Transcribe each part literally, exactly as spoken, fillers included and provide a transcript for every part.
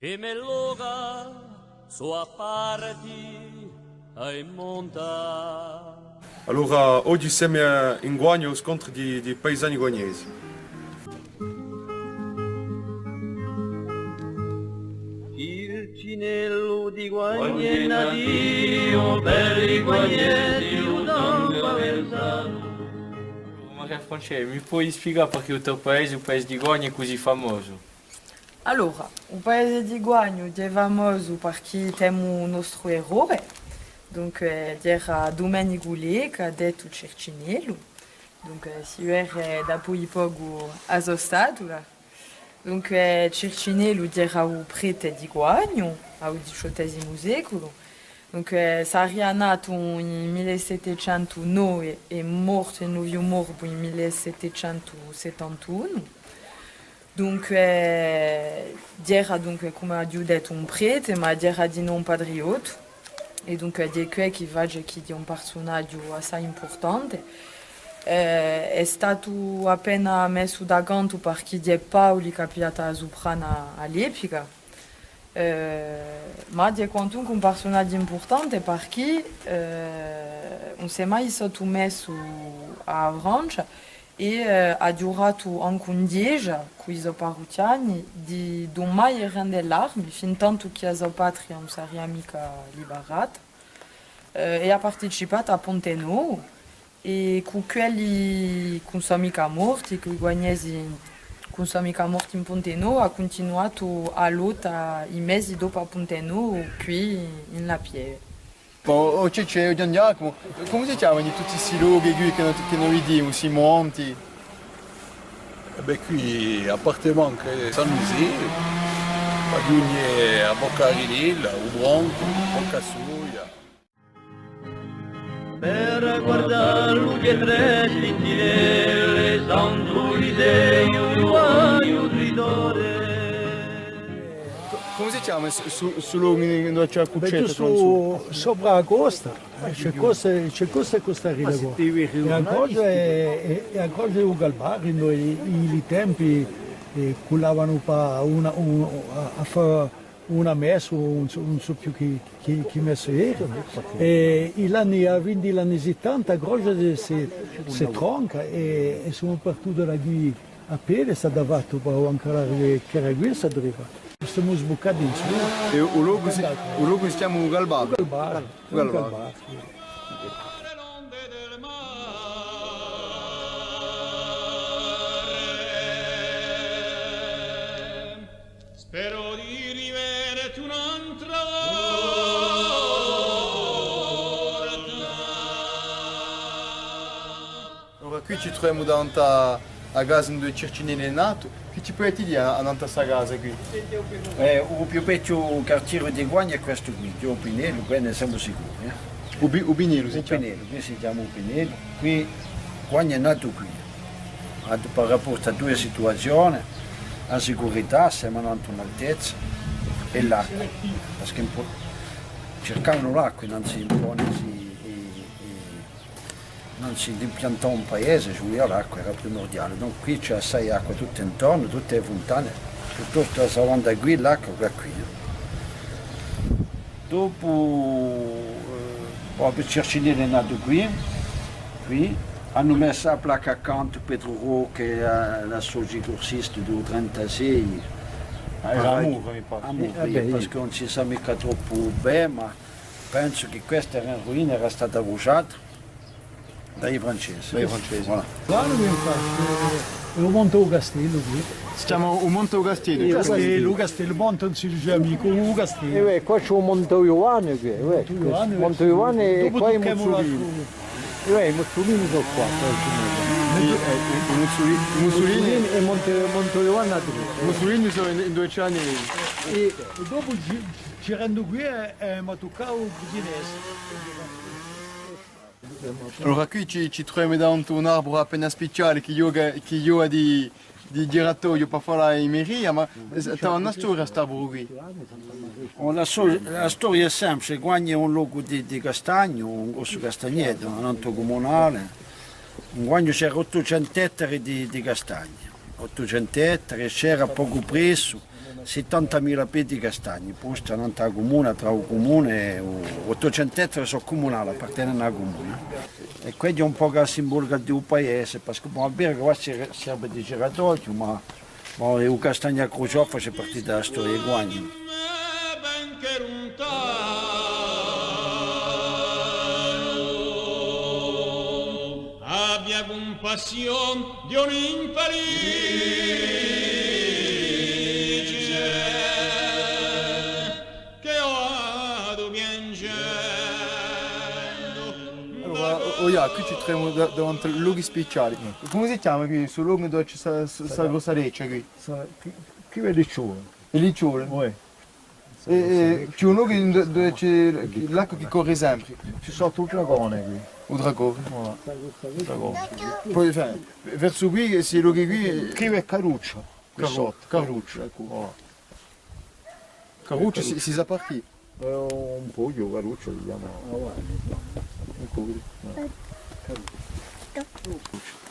I me loca sò à parti à i monta. Allora, oghje semu, eh, in Guagnu à u scontru di, di paisani guagnesi. Circinellu di Guagnu hè natu, per i guagnesi u sangu hà versatu. Maria Francesca, mi poi spiegà perchè u to paese, u paese di Guagnu, hè cusì famosu? Allora, u paese di Guagnu hè famosu parchì t'emu u nostru eroe, dunque, eh, era Dumenicu Leca, dettu Circinellu. Dunque, eh, si vede dapoi pocu a so statula. Dunque, eh, Circinellu era u prete di Guagnu, à u diciottesimu seculu. Dunque, eh, saria natu in mille settecentu nove è mortu in u fiumorbu in mille settecentu settantunu. Dunque, eh, era dunque, cum'aghju dettu, un prete, ma era dinò un patriottu, è dunque hè què chì face chì hè un parsunaghju assai impurtante. Eh, hè statu appena messu da cantu parchì hè Paoli chì hà pigliatu a suprana à l'epica. Eh, ma hè quantunque un parsunaghju impurtante parchì, eh, ùn s'hè mai sottumessu à a Francia è, eh, hà ghjuratu ancu in ghjesgia cù i so parruchjani di, d'ùn mai rende l'armi, fin tantu chì a so patria ùn saria micca liberata. Eh, è hà participatu à Ponte Novu, è cù quelli chì ùn sò micca morti, cù i guagnesi chì ùn sò micca morti in Ponte Novu, hà cuntinuatu a lotta i mesi dopu à Ponte Novu, quì in la Pieve. Bon, o Cecè, o Ghjuvan Ghjacumu, cumu si chjamanu tutti sti lochi quì chì no, chì no vidimu, sti monti? Eh bè, quì, à parte mancu San Ghjusè, ma ghjunghje a Bocca Rinella, u Broncu, Bocca Soia. Per guardà lu chì tresi Santu Liseu, u Guagnu Tritore. Cumu si chjama stu, stu, stu locu induve ci hè a cuccetta? Bè, ghjustu sopra a costa, eh, ci hè costa, ci hè costa è costa arriva quì. È a croce, è, è a croce di u Calvario, induve i, i, i tempi, eh, cullavanu pà una, un, à, à fà una messa, ùn sò, ùn sò più chì, chì, chì messa era. È in l'anni, à a fin di l'anni sittanta, a croce s'hè, s'hè, s'hè tronca è, è simu partuti da quì à pedi, hè statu fattu pà ancu l'arrivu chì era quì, s'arriva. Simu sbuccati in su. È u locu si, u locu si chjama u Calvario? U Calvario. U Calvario. Spero di rivedeti un'altra volta. Allora, quì ci truvemu davanti à a casa induve Circinellu hè natu. Chì ci pudeti dì annantu à sta casa quì? Eh, u più vechju cartieru di Guagnu hè questu quì, hè u Pinellu, quì ne simu sicuri, eh. U Pi-, u Pinellu si chjama? U Pinellu, quì si chjama u Pinellu. Quì Guagnu hè natu quì. Hà, par rapportu à duie situazione, a sicurità, simu annantu à un'altezza, è l'acqua. Perchè un pò circavanu l'acqua, ùn si impone, si, i, i, ùn si impiantò un paese, ci vulia l'acqua, era primurdiale. Dunque quì ci hè assai acqua tuttu intornu, tutte e funtane, piuttostu a savana quì, l'acqua quì, quì. Dopu, eh, o Circinellu hè natu quì, quì. Anu messu a placca accantu, Petru Rocca, eh, l'associ cursista di u trentasei. Ah, era à Mura, mi pare. À Mura, eh, bè, perchè ùn si sà micca troppu bè, ma pensu chì questa era in ruina, era stata brusgiata. Da i Francesi. Da i Francesi. Voilà. Quale mi facciu? Hè u Monte u Castellu quì. Si chjama u Monte u Castellu. U Castellu, u Castellu, u Monte ùn si dice micca, u Castellu. Eh, bè, quì ci hè u Monte Ghjuvanni quì, eh, Monte Ghjuvanni, dopu quì hè Mussolini. Eh, bè, i Mussolini sò quì, quì ci hè. I, eh, i, i Mussoli-, i Mussolinetti. Mussolini è Monte, Monte Ghjuvanni à destra. I Mussolini sò in, induve ci hè. È, è dopu gi-, girendu quì, eh, eh, m'hà tuccatu u Brusinese. Allora, quì ci, ci truvemu davanti à un arburu appena speciale chì ghjoca, chì ghjoca di, di giratoghju per fà a meria, ma, eh, t'hà una storia st'arburu quì? Oh, a sto-, a storia hè semplice, Guagnu hè un locu di, di castagnu, un grossu castagnetu, un antru cumunale. In Guagnu c'era ottucentu ettari di, di castagnu, ottucentu ettari, c'era pocu pressu, Settantamila pedi castagni, posti nant'à a cumuna, trà u cumunu è u, ottucentu ettari sò cumunali, appartenenu à a cumuna. È quessa hè un pocu a simbolica di u paese, perchè, bon, hè vera chì quì si, si serve di giratoghju, ma, ma u castagnu à cruciò face parte di a storia di Guagnu. Abbia cumpassione di un infelice chì vadu piangendu. Allora, o, o, quì ci truvemu da-, davanti à lochi speciali. Cumu si chjama quì, stu locu induve ci hè sta, sta, sta grossa reccia quì? Sta, quì, quì hè u Licciolu. U Licciolu? Uè. È, è, ci hè un locu induve, induve ci hè l'acqua chì corre sempre. Ci hè sottu u dragone quì. U dragone? Voilà. U dragone. Poi, enfin, versu quì, sti lochi quì. Quì hè Caruccia. Quì sottu, Caruccia. Eccu. Voilà. Caruccia, si, si sà parchì? Eh, un pocu, Caruccia si chjama. Eccu quì.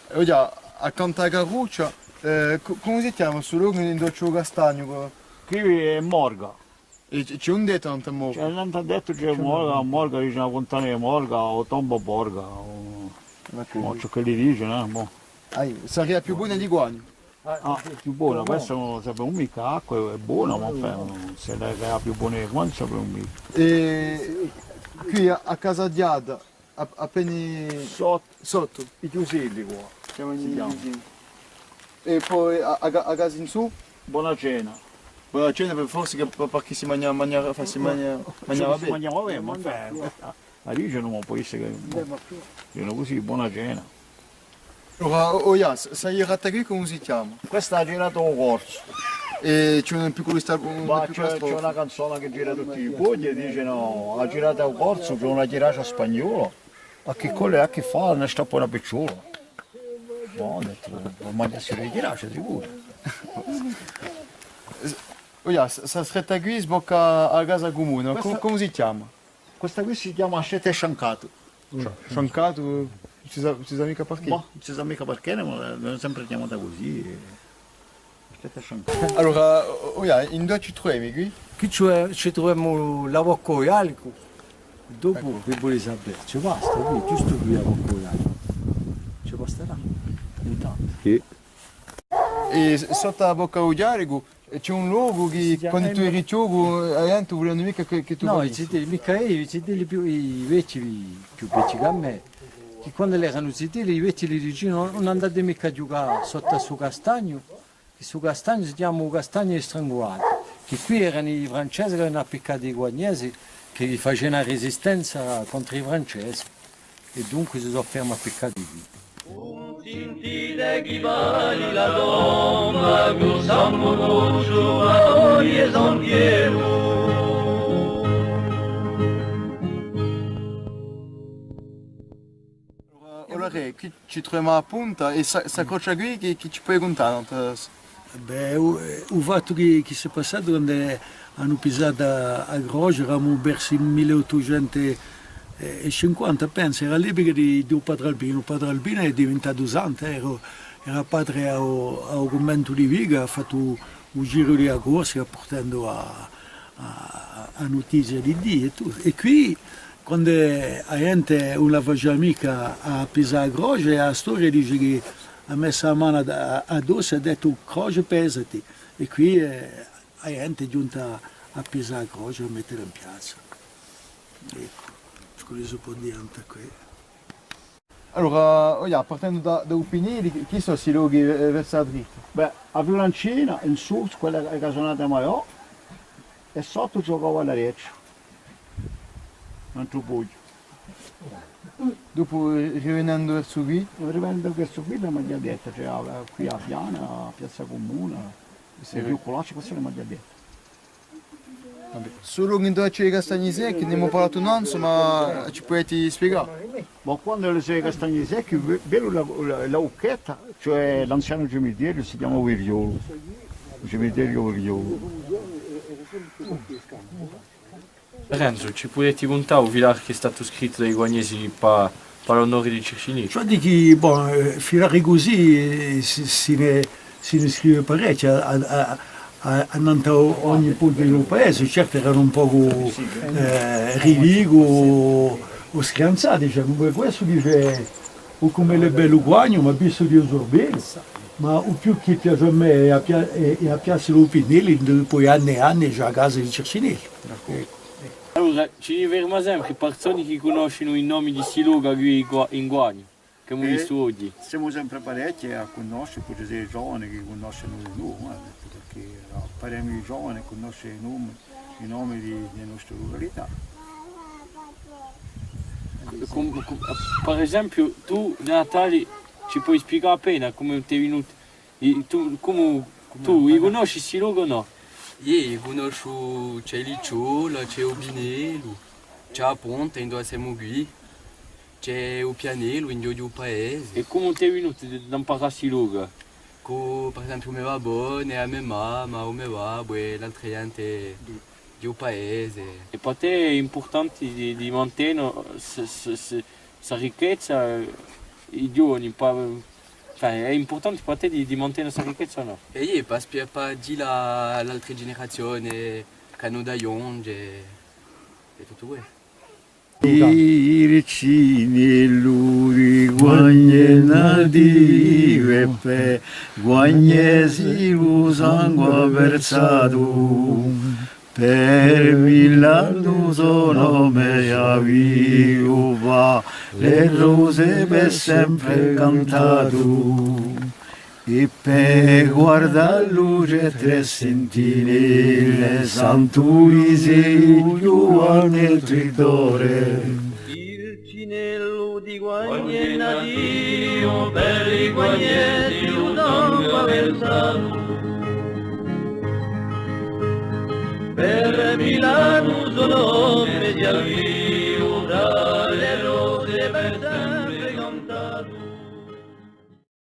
È ora, accantu à Caruccia, eh, cu-, cumu si chjama stu locu induve ci hè u castagnu? Quì hè Morga. È ci, ci hè un dettu nant'à Morga? Ci hè, nant'à dettu ci hè Morga, Morga, dice a funtana di Morga, o tomba Borga, o, o ciò ch'elli dicenu, eh, boh. Ah, saria più bona di Guagnu? Ah, più bona, questa ùn la sapemu micca, l'acqua hè, hè bona, ma enfin, s'ella era più bona di Guagnu, ùn la sapemu micca. È quì à, à Casa Ghjadda, A-, appena sottu. Sottu. I Chjuselli quà. Chjamanu i Chjuselli. È po a, a, a casa in sù? Bona Cena. Bona Cena, per forza chì, per, perchè si magna, magna, si magna, magnava bè. Si magnava bè, ma enfin, a, a dicenu, ma pò esse chì, bò, dicenu cusì, Bona Cena. Allora, o, o, ghjà, s-, sta ghjirata quì cumu si chjama? Questa hè a ghjirata di u Corsu. È ci hè un picculu sta-, un picculu strofa. Ma ci hè, ci hè una canzona chì gira tutti i pochi è dice, nò, a ghjirata di u Corsu, ci hè una ghjirata spagnola, à chì colla è à chì fala, ne strappa una picciola. Bò, hè dettu, pò manghjassi di ghjirata, sicuru. O, ghjà, s-, sta stretta quì sbocca à a casa cumuna. Cumu, cumu si chjama? Questa quì si chjama a Stretta di Sciancatu. Sciancatu, ùn si sà, ùn si sà micca perchè. Bò, ùn si sà micca perchè, ma l'anu sempre chjamata cusì, eh. Stretta di Sciancatu. Allora, o, o, ghjà, induve ci truvemu quì? Quì ci, ci truvemu a Bocca di u Ghjalicu. Dopu, eccu, vi voli sapè, ci basta quì, ghjustu quì a Bocca di u Ghjalicu. Ci basterà, intantu. Sì. È s-, sottu à a Bocca di u Ghjalicu, è ci hè un locu chì, quandu tù eri chjocu, a ghjente ùn vulia micca chì, chì tù... Nò, i zitelli, micca eiu, i zitelli più, i vechji, più vechji chè mè, chì quandu elli eranu zitelli, i vechji li dicianu: «Ùn andate micca à ghjucà sottu à stu castagnu, chì stu castagnu si chjama u castagnu di Strangulatu», chì quì eranu i Francesi chì avevanu appiccatu i Guagnesi, chì facianu a resistenza contr'à i Francesi. È dunque si sò fermi appiccati quì. Sintite chì parla a tomba, cù San Muruzzu, Paoli è San Pieru. Allora, o rè, quì ci truvemu à a punta, è sta, sta croce quì, chì, chì ci poi cuntà, nò? Bè, u, eh, u fattu chì, chì s'hè passatu quandu anu pisatu a, a croce, eramu versu u mille ottucentu è cinquanta, pensu, era l'epica di, di u Padre Albinu. U Padre Albinu hè diventatu santu, eh, era, era patre à u, à u cunventu di Vicu, hà fattu u, u giru di a Corsica purtendu a, a, a nutizia di Diu è tuttu. È quì, quandu a ghjente ùn la facia micca à pisà a croce, a storia dice chì hà messu a manu à, à, addossu è hà dettu: «Croce, pesati.» È quì, eh, a ghjente hè ghjunta à pisà a croce, à mettela in piazza. Eccu, quellu si pò dì nant'à què. Allora, o ghjà, partendu da, da u Pinelli, chì, chì sò sti lochi, eh, versu a dritta? Bè, a Fiurancina, in sù, quella chì hè a casonata maiò, è sottu ci hè a Cavalareccia. Un antru pocu. Dopu, eh, rivenendu versu quì? Rivenendu versu quì, a Maghjadetta, ci hè a, quì a Piana, a Piazza Cumuna, è più culà ci hè questa, a Maghjadetta. Vabbè. Solu induve ci hè i castagni secchi, n'emu parlatu nanzu, ma ci pudeti spiegà? Ma quandu ci hè i castagni secchi, ve-, veru la, la, a Lucchetta, ci hè l'anzianu cimitieriu, si chjama u Virriolu. U cimitieriu di u Virriolu. Renzu, ci pudeti cuntà u filari chì hè statu scrittu da i Guagnesi pà, pà l'onori di Circinì? Cioè, dicu, bon, eh, filari cusì, eh, si, si ne, si ne scrive parechji, à, à, A-, annant'à o-, ogni puntu di u paese, certi eranu un pocu, eh, ridiculi o, o scrianzati, dicemu, per questu dice, o cum'ellu hè bellu Guagnu, ma vistu di u Sorbellu, ma u più chì piace à mè hè a pia-, hè, hè a piazza di u Pinnellu, induve poi anni è anni ci hè a casa di Circinellu. Eccu. Allora, ci ferma sempre persone chì cunnoscenu i nomi di sti lochi quì in Gua-, in Guagnu. Ch'emu vistu oghje. Simu sempre parechji à cunnosce, puru ci hè i giovani chì cunnoscenu di nomu, eh, perchè, eh, paremu i giovani à cunnosce i nomi, i nomi di, di e nostre lucalità. Cum-, cum-, per esempiu, tù, Natali, ci poi spiegà appena cumu t'hè vinutu, i, tù, cumu, tù, i cunnosci sti lochi o nò? Iè, i cunnoscu, ci hè Licciola, ci hè u Pinnellu, ci hè a Ponta, induve simu quì. Ci hè u Pinnellu, induve u paese. È cumu t'hè vinutu di, d'amparà sti lochi? Cù, per esempiu, u me babbone, a me mamma, u me babbu è l'altre ghjente di u paese. È per tè hè impurtante di, di mantene s-, s-, s-, sta ricchezza, eh, i ghjovani, pa-, cioè, hè impurtante per tè di, di mantene sta ricchezza o nò? È iè, pà spie-, pà dilla à l'altre generazione ch'anu da ghjunghje, è tuttu què. Circinellu di Guagne nativu è pè Guagnesi lu sangue hà versatu. Per Milanu so nome avia, fra le rose per sempre cantatu. È pè guardallu ci hè trè sentinelle, Santu Liseu, Ghjuvanne è Tritore. Circinellu di Guagne nativu, per i Guagnesi lu sangue hà versatu. Per Milanu so nome avia, fra le rose per sempre cantatu.